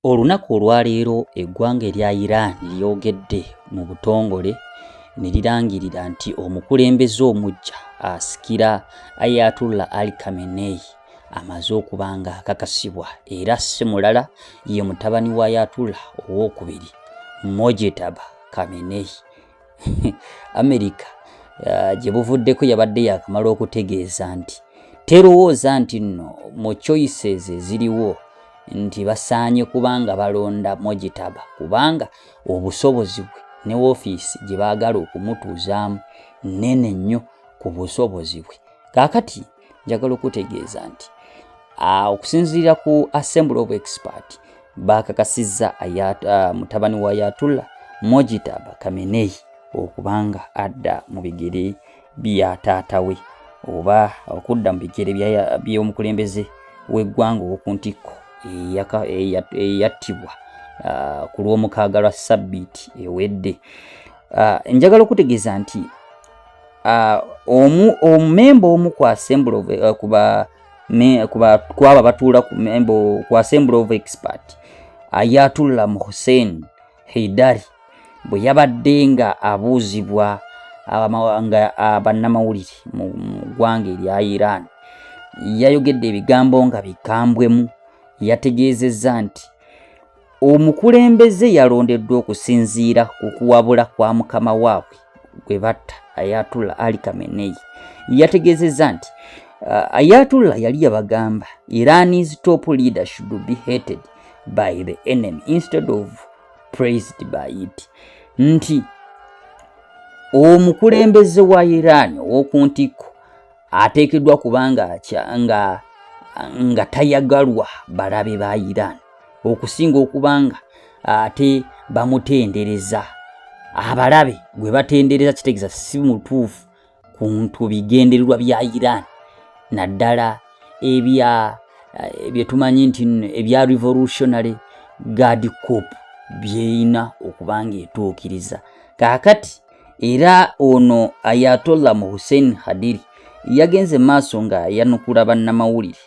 Olunaku olwaleero eggwanga erya Iran lyogedde mu butongole ne lirangirira nti omukulembeze omuggya asikira Ayatollah Ali Khamenei amaze okuba nga akakasibwa, era si mulala ye mutabani wa Ayatollah owookubiri, Mojtaba Khamenei. Amerika gye buvuddeko yabadde yakamala okutegeeza nti terowooza nti nno mu choices eziriwo nti basaanye kubanga balonda Mojtaba, kubanga obusobozi bwe ne woofiisi gye baagala okumutuuzaamu nnene nnyo ku busobozi bwe. Kaakati njagala okutegeeza nti okusinziira ku Assembly of Expert, bakakasizza mutabani wa Ayatollah Mojtaba Khamenei okubanga adda mu bigere bya taata we, oba okudda mu bigere by'omukulembeze w'eggwanga ow'oku ntikko eyattibwa ku Lwomukaaga lwa sabbiiti ewedde. Njagala okutegeeza nti omumemba omu ku assembly of kuba kwabo abatuula ku membo ku Assembly of Expert, Ayatollah Hussein Heidari, bwe yabadde nga abuuzibwa nga bannamawulire mu ggwanga erya Iran, yayogedde ebigambo nga bikambwemu. Yategeezezza nti omukulembeze yalondeddwa okusinziira ku kuwabula kwa mukama waabwe gwe batta, Ayatollah Ali Khamenei. Yategeezezza nti Ayatollah yali yabagamba, "Iran's top leader should be hated by the enemy instead of praised by it," nti omukulembeze wa Iran ow'oku ntikko ateekeddwa kubanga nga tayagalwa balabe ba Iran okusinga okubanga ate bamutendereza. Abalabe gwe batendereza kitegeeza si mutuufu ku ntu bigendererwa bya Iran, naddala ebya bye tumanyi nti ebya Revolutionary Guard Corps byeyina okuba nga etuukiriza. Kaakati era ono Ayatollah mu Hussein Hadiri yagenze maaso nga yanukula bannamawulire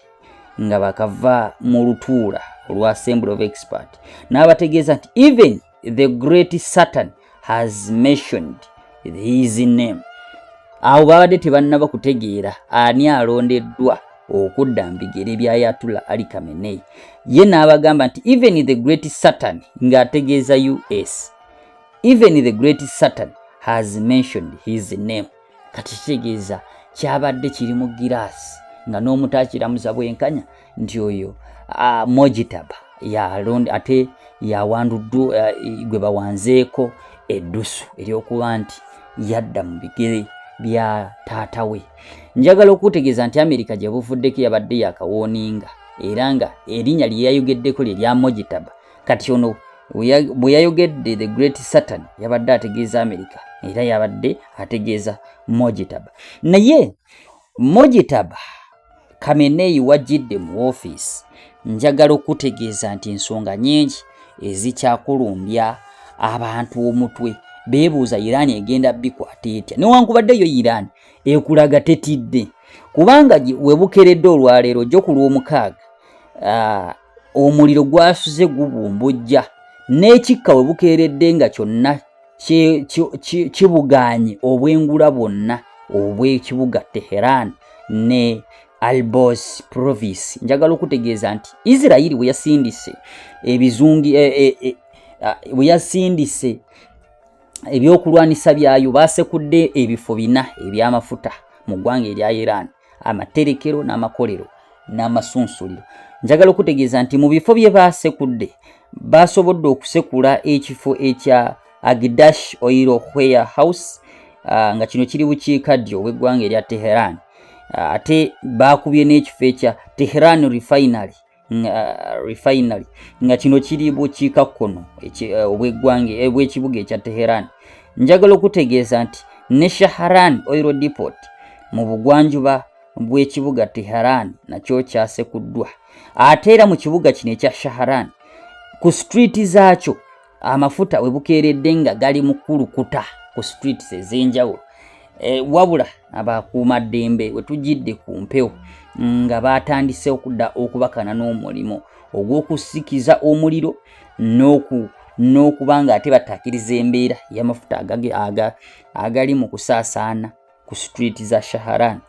nga bakava mu lutuula olwa Assembly of Expert, n'abategeeza nti, "Even the great Satan has mentioned his name." Awo babadde tebannaba kutegeera ani alondeddwa okudda mu bigere bya Ayatollah Ali Khamenei. Ye n'abagamba nti, "Even the great Satan," ng'ategeeza US, "even the great Satan has mentioned his name." Kati kitegeeza kyabadde kiri mu giraasi nga n'omuto akiramuza bwenkanya nti oyo Mojitaba yalonde ate yawanduddwa, gwe bawanzeeko eddusu eryokuba nti yadda mu bigere bya taata we. Njagala okutegeeza nti Amerika gye buvuddeko yabadde yakawooninga, era nga erinnya lye yayogeddeko lye lya Mojitaba. Kati ono bwe yayogedde "the great Satan", yabadde ategeeza Amerika era yabadde ategeeza Mojitaba. Naye Mojitaba Khamenei wajjidde mu woofiisi, njagala okutegeeza nti ensonga nnyingi ezikyakulumbya abantu omutwe. Beebuuza Iran egenda bikwata etya, newankubadde yo Iran ekulaga tetidde, kubanga we bukeredde olwaleero jjo ku Lwomukaaga, omuliro gwasuze gubumbujja n'ekikka we bukeeredde nga kyonna kibugaanye obwengula bwonna obw'ekibuga Teheran ne Alborz Province. Njagala okutegeeza nti Isirayiri bwe yasindise ebizungi, bwe yasindise ebyokulwanisa byayo, basekudde ebifo bina ebyamafuta mu ggwanga erya Iran, amaterekero n'amakolero n'amasunsuliro. Njagala okutegeeza nti mu bifo bye basekudde, basobodde okusekula ekifo ekya Agdash Oil Warehouse, nga kino kiri bukiikaddyo obw'eggwanga erya Teheran. Ate bakubye n'ekifo ekya Teheran Refinery, nga kino kiri bukiikakkono obw'eggwanga obw'ekibuga ekya Teheran. Njagala okutegeeza nti ne Shahran Oil Depot mu bugwanjuba bw'ekibuga Teheran nakyo kyasekuddwa. Ate era mu kibuga kino ekya Shahran, ku street zaakyo amafuta we bukeeredde nga gali mu kulukuta ku streets ez'enjawulo. Wabula abakuumaddembe we tujjidde ku mpewo nga batandise okudda okubakana n'omulimu ogw'okusikiza omuliro n'okuba nga ate bataakiriza embeera y'amafuta agali mu kusaasaana ku street za Shaharan,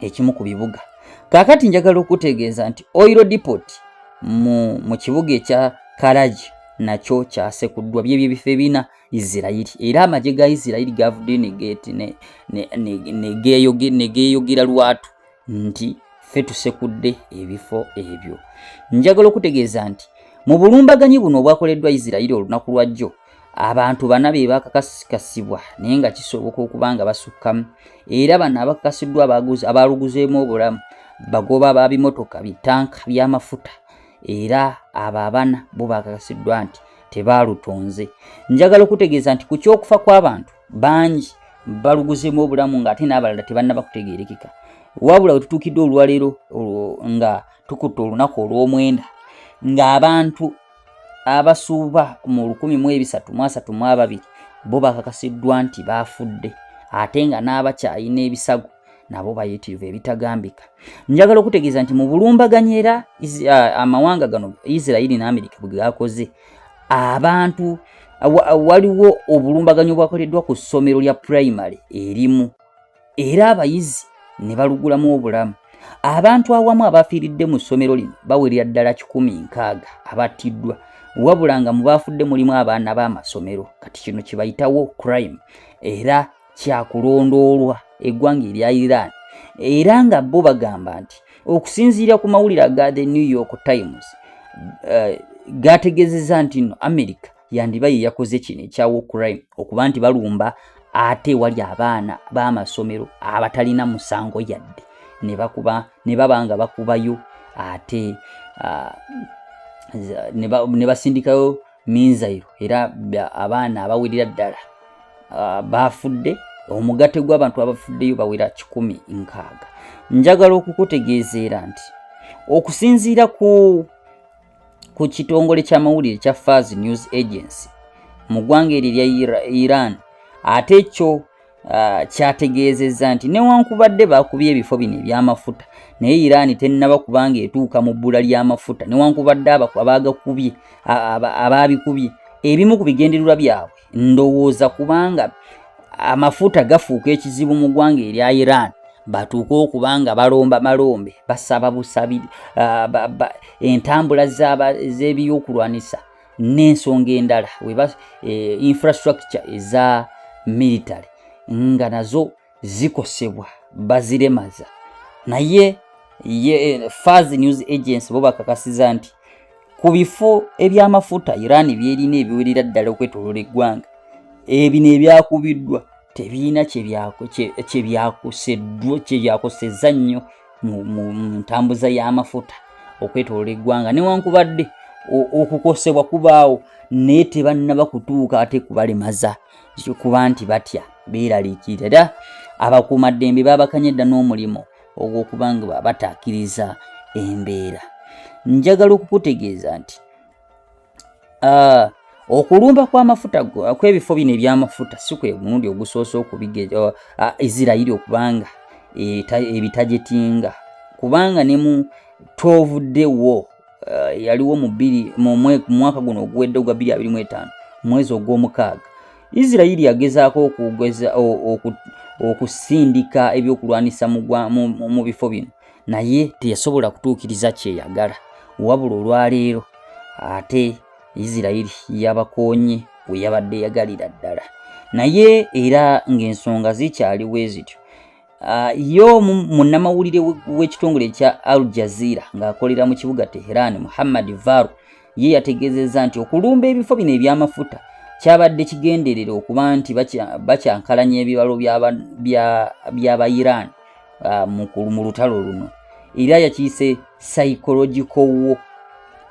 ekimu ku bibuga. Kaakati njagala okutegeeza nti oil depot mu kibuga ekya Karaji nakyo kyasekuddwa. Byebyo ebifo ebina Isirayiri, era amagye ga Isirayiri gavuddeyo ne geeyogera lwatu nti ffe tusekudde ebifo ebyo. Njagala okutegeeza nti mu bulumbaganyi buno obwakoleddwa Isirayiri olunaku lwajjo, abantu bana be bakakasibwa, naye nga kisoboka okuba nga basukkamu. Era bano abakakasiddwa abaluguzeemu obulamu bagoba ba bimotoka bitanka by'amafuta, era abo abana bo bakakasiddwa nti tebaalutonze. Njagala okutegeeza nti ku kyokufa kw'abantu bangi baluguzeemu obulamu ng'ate n'abalala tebannaba kutegeerekeka. Wabula we tutuukidde olwaleero nga tukutte olunaku olw'omwenda, ng'abantu abasuuba mu 1332 bo bakakasiddwa nti baafudde, ate nga n'abakyayina ebisago nabo bayitirivu ebitagambika. Njagala okutegeeza nti mu bulumbaganyi era amawanga gano Isirayiri ne Amerika bwe gakoze abantu, waliwo obulumbaganyi obwakoleddwa ku ssomero lya pulayimale erimu, era abayizi ne balugulamu obulamu. Abantu awamu abafiiridde mu ssomero lino bawerera ddala 160 abattiddwa, wabula nga mu baafudde mulimu abaana b'amasomero. Kati kino kibayitawo crime era kyakulondoolwa eggwanga erya Iran. Era nga bo bagamba nti okusinziira ku mawulire aga The New York Times gategeezezza nti no America yandiba ye yakoze kino ekya war crime, okuba nti balumba ate wali abaana b'amasomero abatalina musango yadde, ne bakuba ne baba nga bakubayo ate ne basindikayo minzairo, era abaana abawerera ddala bafudde. Omugatte gw'abantu abafuddeyo bawera 160. Njagala okukutegeeza era nti okusinziira ku kitongole ky'amawulire kya Fars News Agency mu ggwanga eryo erya Iran, ate ekyo kyategeezezza nti newankubadde bakubye ebifo bino eby'amafuta, naye Iran tennaba kubanga etuuka mu bbula ly'amafuta, newankubadde abagakubye abaabikubye ebimu ku bigendererwa byabwe ndowooza kubanga amafuta gafuuka ekizibu mu ggwanga erya Iran, batuuke okuba nga balomba malombe, basaba busabi entambula z'ebyokulwanisa n'ensonga endala, infrastructure eza military nga nazo zikosebwa, baziremaza. Naye ye Fars News Agency bo bakakasiza nti ku bifo eby'amafuta Iran byerina ebiwerera ddala okwetoloola eggwanga, ebino ebyakubiddwa tebirina kyebyakuseza nnyo mu ntambuza y'amafuta okwetoloola eggwanga. Newankubadde okukosebwa kubaawo, naye tebannaba kutuuka ate kubalemaza kuba nti batya beeraliikirira. Era abakuumaddembe babakanye dda n'omulimu ogw'okuba nga bataakiriza embeera. Njagala okukutegeeza nti okulumba kw'amafuta kw'ebifo bino eby'amafuta si kwe mulundi ogusoose okubige Isirayiri okubanga ebitajetinga, kubanga ne mu 12 day war yaliwo mu bbiri mu mwaka guno oguwedde ogwa 2025, mwezi ogw'omukaaga, Isirayiri yagezaako okugeza okusindika ebyokulwanisa mu bifo bino, naye teyasobola kutuukiriza kyeyagala. Wabula olwaleero ate Isirayiri yabakoonye we yabadde eyagalira ddala, naye era ng'ensonga zikyaliwo ezityo. Yo munnamawulire w'ekitongole ekya Al Jazeera ng'akolera mu kibuga Teheran, Muhammad Varu, ye yategeezezza nti okulumba ebifo bino eby'amafuta kyabadde kigenderera okuba nti bakyankalanya ebibalo by'aba Iran mu lutalo luno. Era yakiyise psychological war.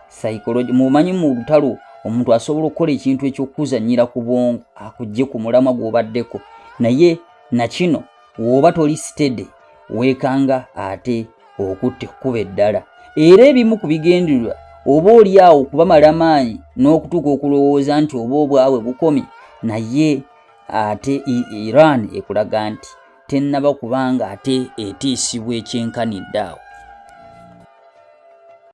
Psychology, mumanyi mu lutalo omuntu asobola okukola ekintu eky'okuzannyira ku bwongo akujje ku mulamwa gw'obaddeko, naye nakino w'oba toli steady weekanga ate okutte ekkubo eddala. Era ebimu ku bigendererwa oba oli awo okubamala maanyi n'okutuuka okulowooza nti oba obwabwe bukomye, naye ate Iran ekulaga nti tennaba kubanga ate etiisibwa ekyenkanidde awo.